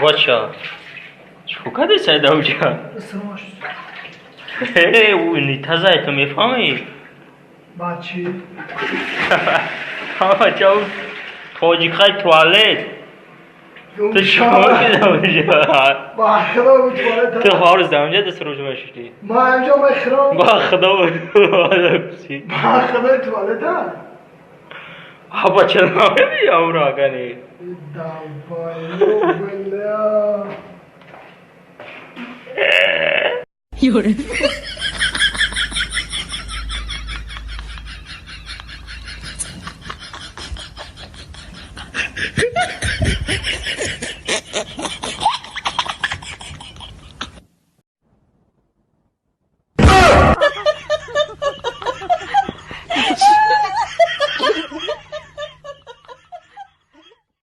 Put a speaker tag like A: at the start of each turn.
A: Бача, чӣ кардӣ, Сайда, уҷа? Унитазай, ту мефаҳмӣ?
B: Ба чӣ?
A: Бача, тоҷикай туалет. Ту чикор кида уҷа?
B: Ба худо, туалет.
A: Ту ҳар рӯз дар унҷа дастрош мешудӣ.
B: Ма инҷо мехӯрам.
A: Ба худо.
B: Ба худои туалета.
A: Бача, намеби амро акани.
B: Долбоёб, бля.
C: 有人。